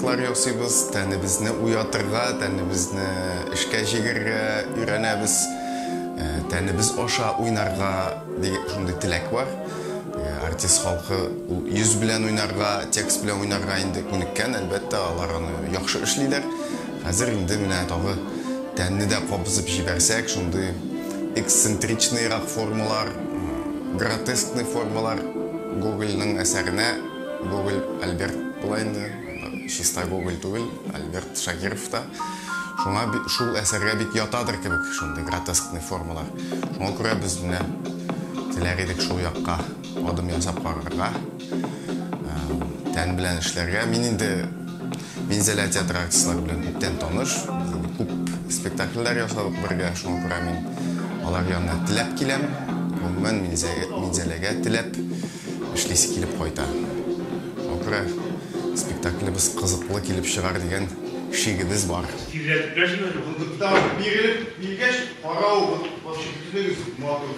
Кастинглар ясыйбыз, тәнебезне уятырга, тәнебезне эшкә җигәргә өйрәнәбез, тәнебез аша уйнарга дигән шундый теләк бар. Артист халкы ул йөз белән уйнарга, текст белән уйнарга инде күнеккән, әлбәттә, алар аны яхшы эшлиләр. Хәзер инде менә тагы тәнне дә кабызып җибәрсәк, шундый эксцентричныйрак формалар, гротескный формалар Гогольнең әсәренә, Гоголь Альберт була инде, чиста Гоголь түгел, Альберт Шакиров та. Шуңа шул әсәргә бик ятадыр кебек шундый гротескный формалар. Шуңа күрә без менә теләр идек шул якка адым ясап карарга, тән белән эшләргә. Мин инде Минзәлә театры артистлары белән күптән таныш. Без инде күп спектакльләр ясадык бергә, шуңа күрә мин алар янына теләп киләм. Гомумән, Минзәләгә теләп эшлисе килеп кайта. Шуңа күрә спектаклебез кызыклы килеп чыгар дигән шигебез бар. Тизләтеп тә җибәрде. Бирелеп биргәч, каравы, вообще бөтенегез матур.